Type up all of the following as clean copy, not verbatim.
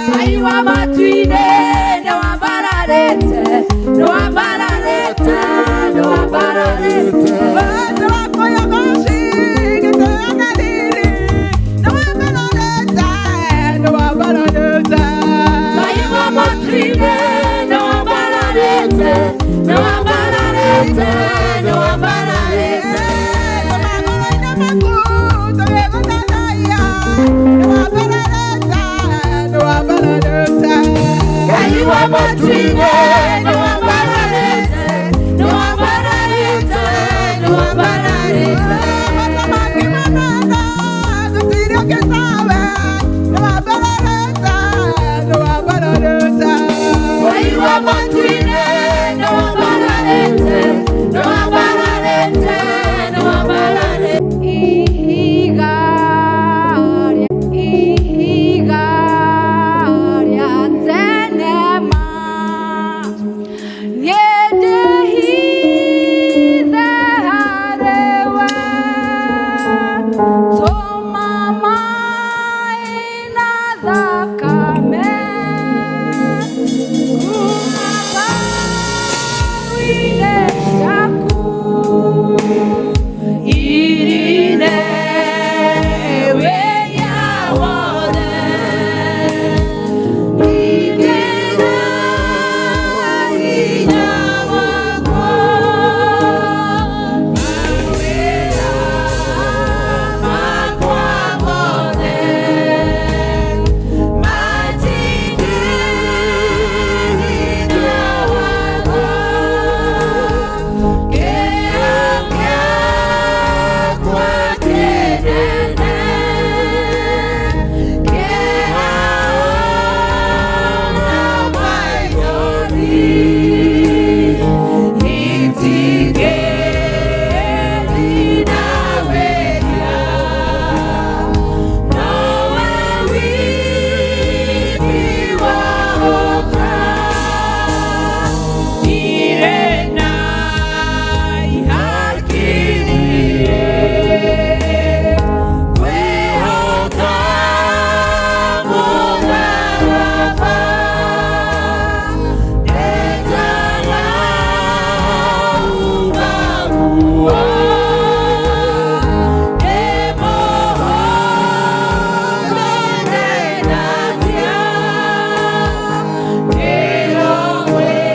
Ngai wa matu-inĩ nĩwambararĩte, nĩwambararĩte, nĩwambararĩte. Ngai wa matu-inĩ nĩwambararĩte, nĩwambararĩte, nĩwambararĩte. Ngai wa matu-inĩ nĩwambararĩte, nĩwambararĩte, nĩwambararĩte. Ngai wa matu-inĩ nĩwambararĩte, nĩwambararĩte, nĩwambararĩte. Ihiga ihiga rĩa tene ma niĩ ndĩhithe harĩwe, tũma maĩ na thakame kuma mbaru-inĩ ciaku irine wĩya wothe. Ningĩ hinya wakwa, mawĩra makwa mothe matingĩhinga watho. Kĩyo gĩakwa kĩnene kĩhaana maithori itingĩthina wĩhia, nowe wiki wahota. Ndirĩ na ihaki niĩ kwĩhoka mũtharaba, ndĩtana uma muoyo, ndĩmũhorere natia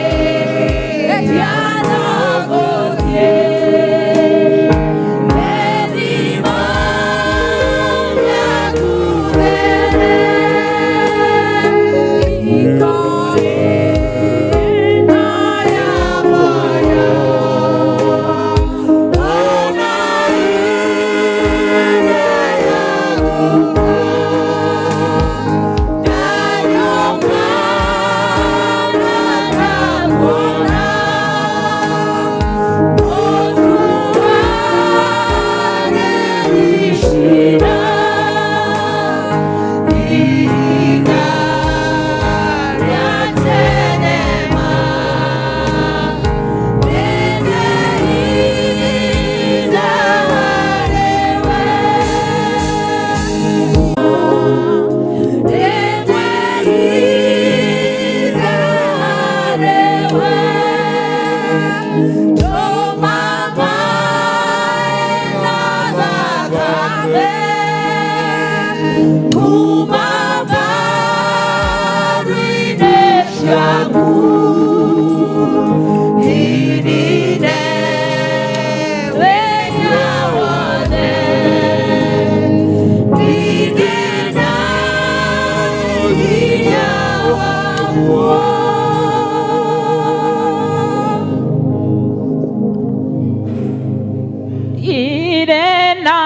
ndĩrogwĩtia na gũthiĩ mĩthimo yaku mbere iko ĩno ya muoyo ona ĩrĩa ya gũkua, ndanyũka na ndakuona mũtuanĩri ciira, ihinda rĩa tene ma ndĩndĩhitha harĩwe, ndĩndĩhitha harĩwe, tũma maĩ na thakame kuma mbaru-inĩ ciaku irine wĩhia wothe. Ningĩ na hinya waguo. Irena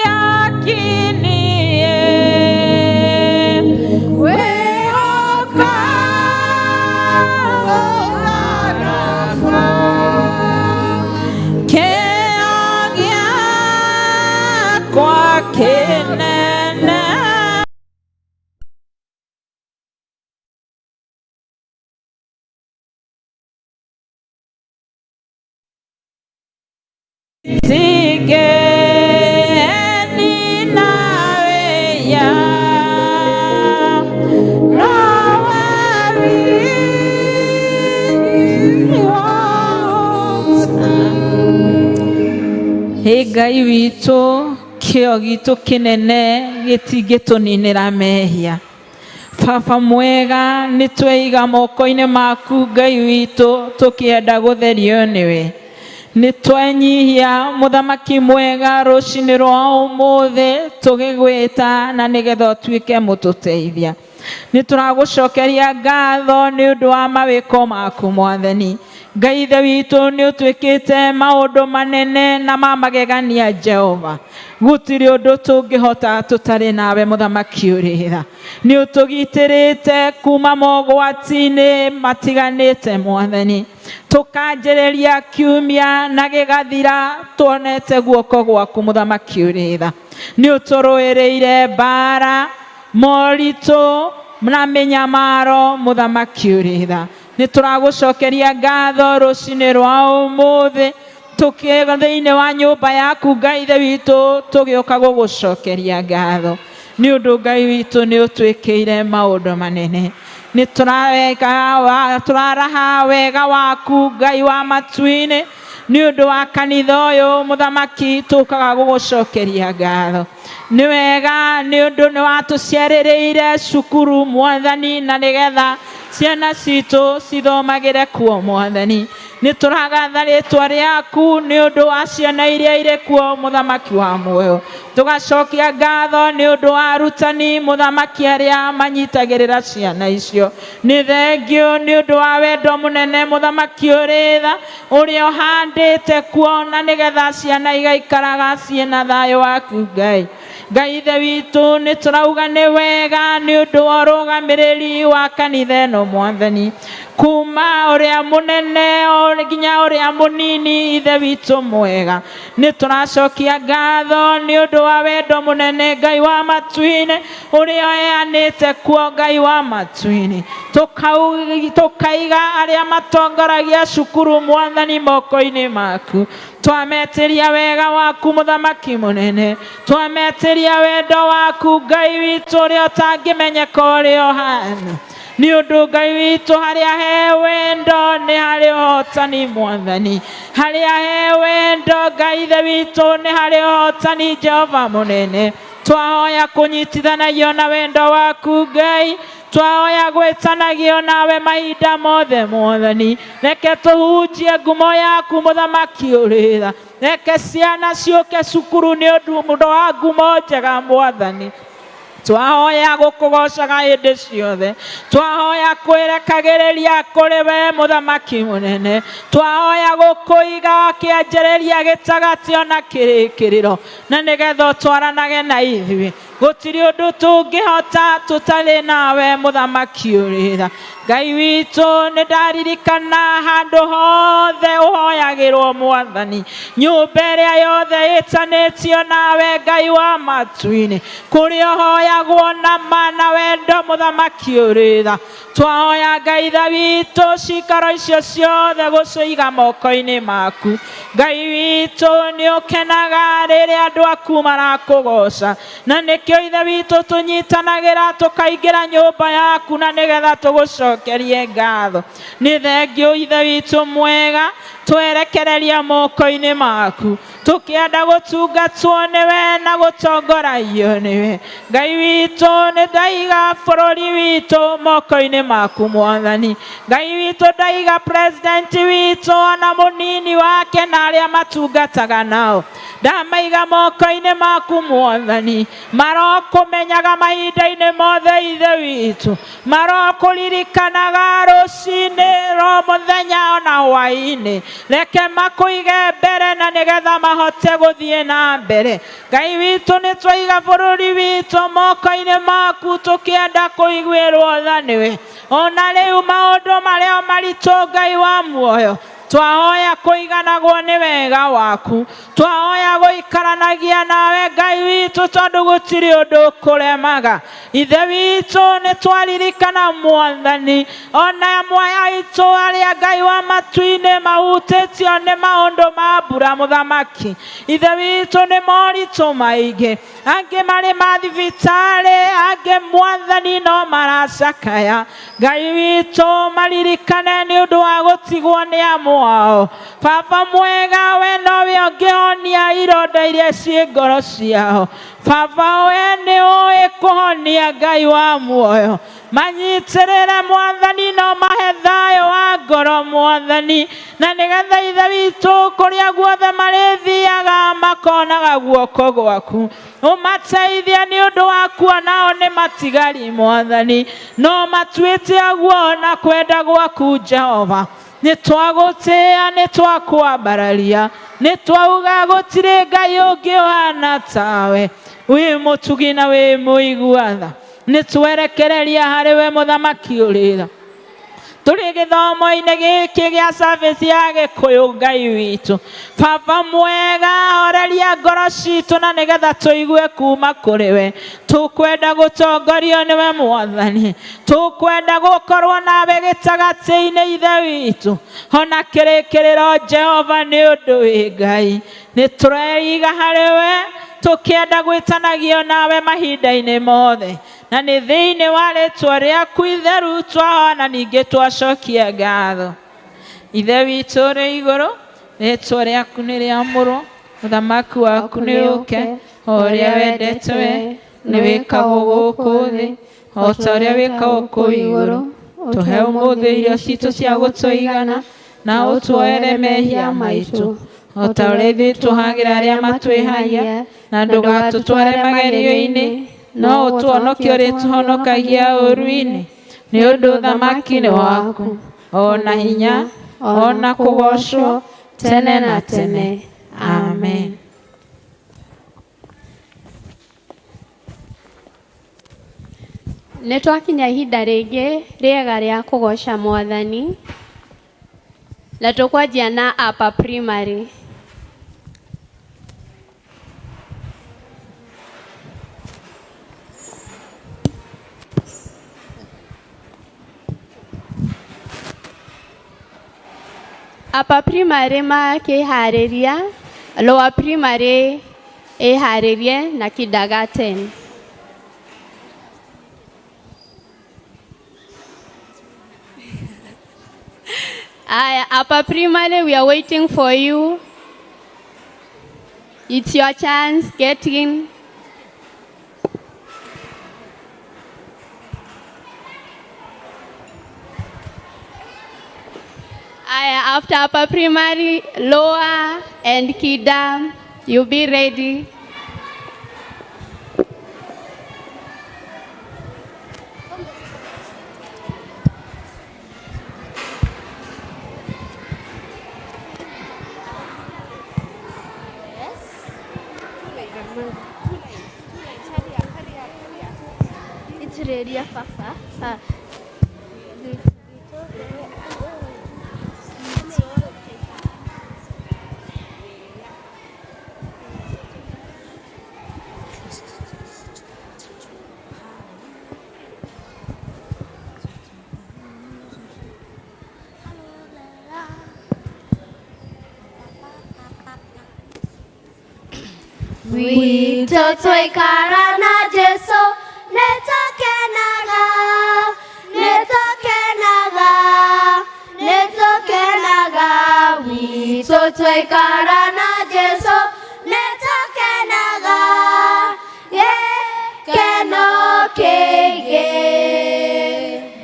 yakinie Kwĩhoka mũtharaba, kĩo gĩakwa kĩnene. Tigeni nawe ya Ĩ Ngai witũ, kĩo gitũ kĩnene gĩtingĩtũninĩra mehia. Baba mwega, nĩ tweiga moko-inĩ maku Ngai witũ, tũkĩenda gũtherio nĩwe. Nĩ twenyihia mũthamaki mwega rũcinĩ rwa ũmũthĩ, tũgĩgwĩta na nĩgetha ũtuĩke mũtũteithia. Nĩ tũragũcokeria ngatho nĩ ũndũ wa mawĩko maku Mwathani. Ngai ithe witũ, nĩ ũtwĩkĩte maũndũ manene na ma magegania Jehova. Gũtirĩ ũndũ tũngĩhota tũtarĩ nawe mũthamaki ũrĩ tha. Nĩ ũtũgitĩrĩte kuma mogwati-inĩ matiganĩte Mwathani. Tũkanjĩrĩria kiumia na gĩgathira tuonete guoko gwaku mũthamaki ũrĩ tha. Nĩ ũtũrũĩrĩire mbara, moritũ na mĩnyamaro mũthamaki ũrĩ tha. Nĩ tũragũcokeria ngatho rũcinĩ rwa ũmũthĩ, tũkĩga thĩinĩ wa nyũmba yaku Ngai ithe witũ, tũgĩũka gũgũcokeria ngatho nĩ ũndũ Ngai witũ nĩ ũtwĩkĩire maũndũ manene. Nĩ tũraraha wega waku Ngai wa matu-inĩ nĩ ũndũ wa kanitha ũyũ mũthamaki, tũkaga gũgũcokeria ngatho. Nĩ wega nĩ ũndũ nĩ watũciarĩrĩire cukuru Mwathani, na nĩgetha ciana citũ cithomagĩre kuo Mwathani. Nĩ tũragatha rĩtwa rĩaku nĩ ũndũ wa ciana iria irĩ kuo mũthamaki wa muoyo. Tũgacokia ngatho nĩ ũndũ wa arutani mũthamaki arĩa manyitagĩrĩra ciana icio. Nĩ thengio nĩ ũndũ wa wendo mũnene mũthamaki ũrĩ tha ũrĩa ũhandĩte kuo, na nĩgetha ciana igaikaraga ciĩna thayũ waku Ngai. Ngai ithe witũ, nĩ tũrauga nĩ wega nĩ ũndũ wa ũrũgamĩrĩri wa kanitha ĩno Mwathani, kuma ũrĩa mũnene nginya ũrĩa mũnini. Ithe witũ mwega, nĩ tũracokia ngatho nĩ ũndũ wa wendo mũnene Ngai wa matu-inĩ ũrĩa ũheanĩte kuo Ngai wa matu-inĩ. Tũkaiga arĩa matongoragia cukuru Mwathani moko-inĩ maku. Twametĩria wega waku mũthamaki mũnene, twametĩria wendo waku Ngai witũ ũrĩa ũtangĩmenyeka ũrĩa ũhana, nĩ ũndũ Ngai witũ harĩa he wendo nĩ harĩ ũhotani Mwathani, harĩa he wendo Ngai ithe witũ nĩ harĩ ũhotani Jehova mũnene. Twahoya kũnyitithanagio na wendo waku Ngai, twahoya gwĩtanagio nawe mahinda mothe Mwathani. Reke tũhunjie ngumo yaku mũthamaki ũrĩ tha, reke ciana ciũke cukuru nĩ ũndũ wa ngumo njega Mwathani. Twahoya gũkũgocaga hĩndĩ ciothe, twahoya kwĩrekagĩrĩria kũrĩ we mũthamaki mũnene, twahoya gũkũiga kĩanjĩrĩria gĩtagatĩ ona kĩrĩkĩrĩro, na nĩgetha ũtwaranage na ithuĩ. Gũtirĩ ũndũ tũngĩhota tũtarĩ nawe mũthamaki ũrĩ tha. Ngai witũ, nĩ ndaririkana handũ hothe ũhoyagĩrwo Mwathani, nyũmba ĩrĩa yothe ĩtanĩtio nawe Ngai wa matu-inĩ, kũrĩa ũhoyagwo na ma na wendo mũthamaki ũrĩ tha. Twahoya Ngai ithe witũ cikaro icio ciothe gũciiga moko-inĩ maku. Ngai witũ, nĩ ũkenaga rĩrĩa andũ aku marakũgoca, na nĩkĩo ithe witũ tũnyitanagĩra tũkaingĩra nyũmba yaku na nĩgetha tũgũcokerie ngatho. Nĩ thengio ithe witũ mwega, twerekereria moko-inĩ maku, tũkĩenda gũtungatwo nĩwe na gũtongoragio nĩwe. Ngai witũ, nĩ ndaiga bũrũri witũ moko-inĩ maku Mwathani. Ngai witũ, ndaiga president witũ ona mũnini wake na arĩa matungataga nao, ndamaiga moko-inĩ maku Mwathani. Marokũmenyaga mahinda-inĩ mothe ithe witũ, marokũririkanaga rũcinĩ ro mũthenya ona hwaĩ-inĩ. Reke makũige mbere na nĩgetha mahote gũthiĩ na mbere. Ngai witũ, nĩ twaiga bũrũri witũ moko-inĩ maku, tũkĩenda kũiguĩrwo tha nĩwe. Ona rĩu maũndũ marĩa maritũ Ngai wa muoyo, twahoya kũiganagwo nĩ wega waku, twahoya gũikaranagia nawe Ngai witũ, tondũ gũtirĩ ũndũ ũkũremaga. Ithe witũ, nĩ twaririkana Mwathani ona amwe aitũ arĩa Ngai wa matu-inĩ mahutĩtio nĩ maũndũ ma mbura mũthamaki ithe witũ, nĩ moritũ maingĩ, angĩ marĩ mathibitarĩ, angĩ Mwathani. Mwathani no maracakaya. Ngai witũ, maririkane nĩ ũndũ wa gũtigwo nĩ amwe ao. Baba mwega, we nowe ũngĩhonia ironda iria ciĩ ngoro ciao. Baba, we nĩ ũĩ kũhonia. Ngai wa muoyo, manyitĩrĩre Mwathani, no mahe thayũ wa ngoro Mwathani, na nĩgetha Ithe witũ, kũrĩa guothe marĩthiaga makonaga guoko gwaku. Ũmateithie nĩ ũndũ wa kuonao nĩ matigari Mwathani, no matuĩte ũguo na kwenda gwaku. Jehova, nĩ twagũtĩĩa, nĩ twakwambararia, nĩ twauga gũtirĩ Ngai ũngĩ ũhana tawe. Wĩ mũtugi na wĩ mũigua tha. Nĩ twerekereria harĩ we, Mũthamaki ũrĩ tha. Tũrĩ gĩthomo-inĩ gĩkĩ gĩa service ya Gĩkũyũ, Ngai witũ, Baba mwega, horeria ngoro citũ na nĩgetha tũigue kuma kũrĩ we. Tũkwenda gũtongorio nĩwe Mwathani, tũkwenda gũkorwo nawe gĩtagatĩ-inĩ, Ithe witũ, ona kĩrĩkĩrĩro. Jehova, nĩ ũndũ wĩ Ngai, nĩ tũreiga harĩ we, tũkĩenda gwĩtanagio nawe mahinda-inĩ mothe, na nĩ thĩinĩ wa rĩtwa rĩaku itheru twahoya ningĩ twacokia ngatho. Ithe witũ ũrĩ igũrũ, rĩtwa rĩaku nĩ rĩamũrwo, ũthamaki waku nĩ ũke, o ũrĩa wendete we nĩ wĩkagwo gũkũ thĩ o ta ũrĩa wĩkagwo kũu igũrũ. Tũhe ũmũthĩ irio citũ cia gũtũigana, na ũtuoere mehia maitũ o ta ũrĩa ithuĩ tũhagĩra arĩa matwĩhagia, na ndũgatũtware magerio-inĩ, no ũtũhonokie ũrĩa tũhonokagia ũũru-inĩ, nĩ ũndũ ũthamaki nĩ waku, o na hinya, o na kũgoocwo tene na tene. Amen. Nĩ twakinya ihinda rĩngĩ rĩega rĩa kũgoca Mwathani, na tũkwanjia na upper primary. Upper primary makĩharĩria, lower primary ĩharĩrie na kindergarten. Aya, upper primary, we are waiting for you. It's your chance, get in. Aya, after upper primary, lower and kidam, you be ready. Itĩrĩria baba. Ah. Witũ twaikara na Jesu nĩtũkenaga, nĩtũkenaga, nĩtũkenaga. Witũ twaikara na Jesu nĩtũkenaga, gĩkeno kĩingĩ.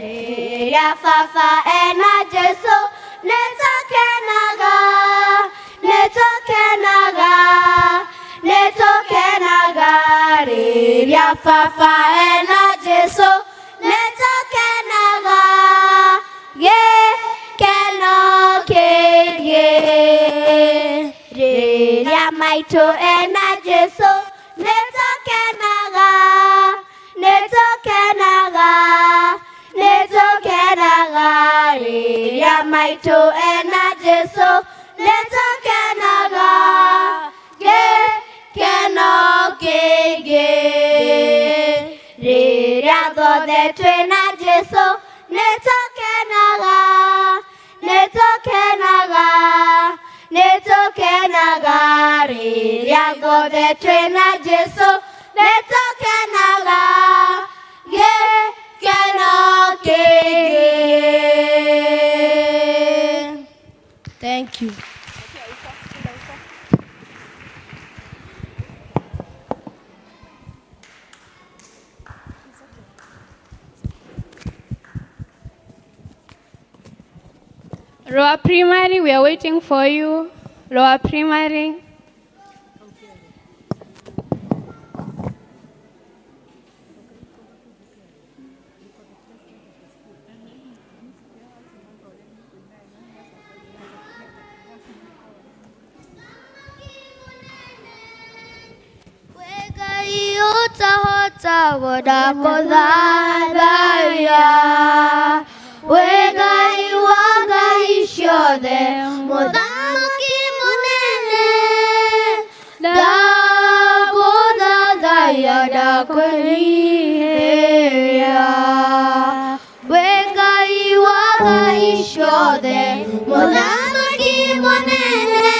Rĩrĩa baba ena Jesu nĩtũkenaga, nĩtũkenaga, nĩtũkenaga. Rĩrĩa baba ena Jesu nĩtũkenaga, gĩkeno kĩingĩ. Rĩrĩa maitũ ena Jesu nĩtũkenaga, nĩtũkenaga, nĩtũkenaga. Rĩrĩa maitũ ena Jesu nĩtũkenaga, gĩkeno kĩingĩ. Rĩrĩa thothe twĩna Jesu nĩtũkenaga, nĩtũkenaga, nĩtũkenaga. Rĩrĩa guothe twĩna Jesu nĩtũkenaga, gĩkeno. Thank you. Lower Primary, we are waiting for you. Lower Primary. Utahota wodakothathaiya wĩ Ngai wa ngai ciothe mũthamaki mũnene ndagũthathaiya ndakwĩnyihĩria wĩ Ngai wa ngai ciothe mũthamaki mũnene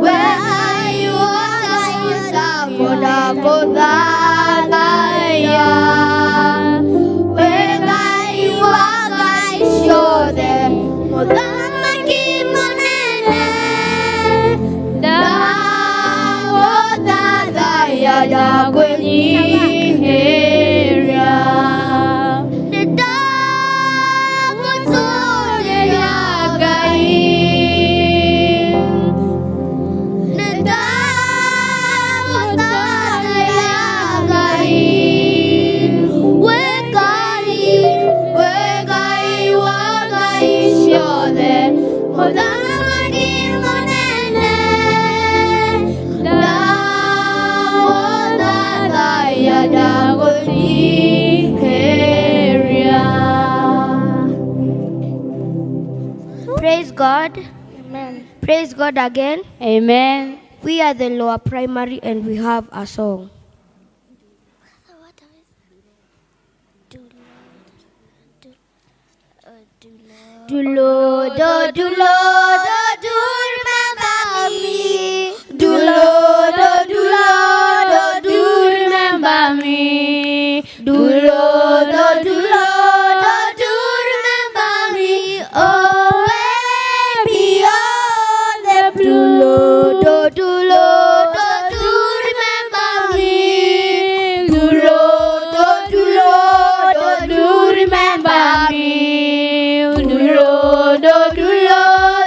wĩ Ngai wa ngai ndagũthathaiya wĩ Ngai wa ngai ciothe mũthamaki mũnene ndagũthathaiya ndakwĩnyihĩria nĩndagũtũũrĩra Ngai nĩndagũthathaiya Ngai wĩ Ngai wĩ Ngai wa ngai ciothe mũthamaki mũnene ndagũthathaiya ndakwĩnyihĩria. Praise God. Amen. Praise God again. Amen. We are the lower primary and we have a song. Do Lord, oh, do Lord, oh, do remember me. Do Lord, oh, do Lord, oh, do remember me. Do Lord, oh, do Lord, oh, do remember me. Oh, way beyond the blue. Lord, oh, do Lord, oh, do remember me. Do Lord, oh, do Lord, oh, do remember me. Do Lord, oh, do Lord,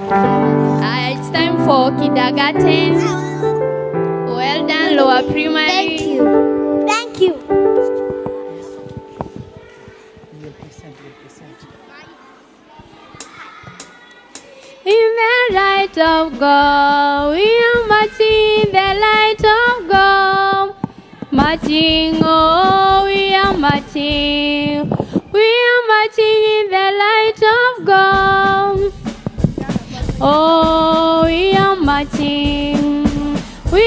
It's time for kindergarten. Well done, lower primary. Thank you. Thank you. In the light of God, we are marching in the light of God. Marching, oh, we are marching. We are marching in the light of God. Oh, we are marching. We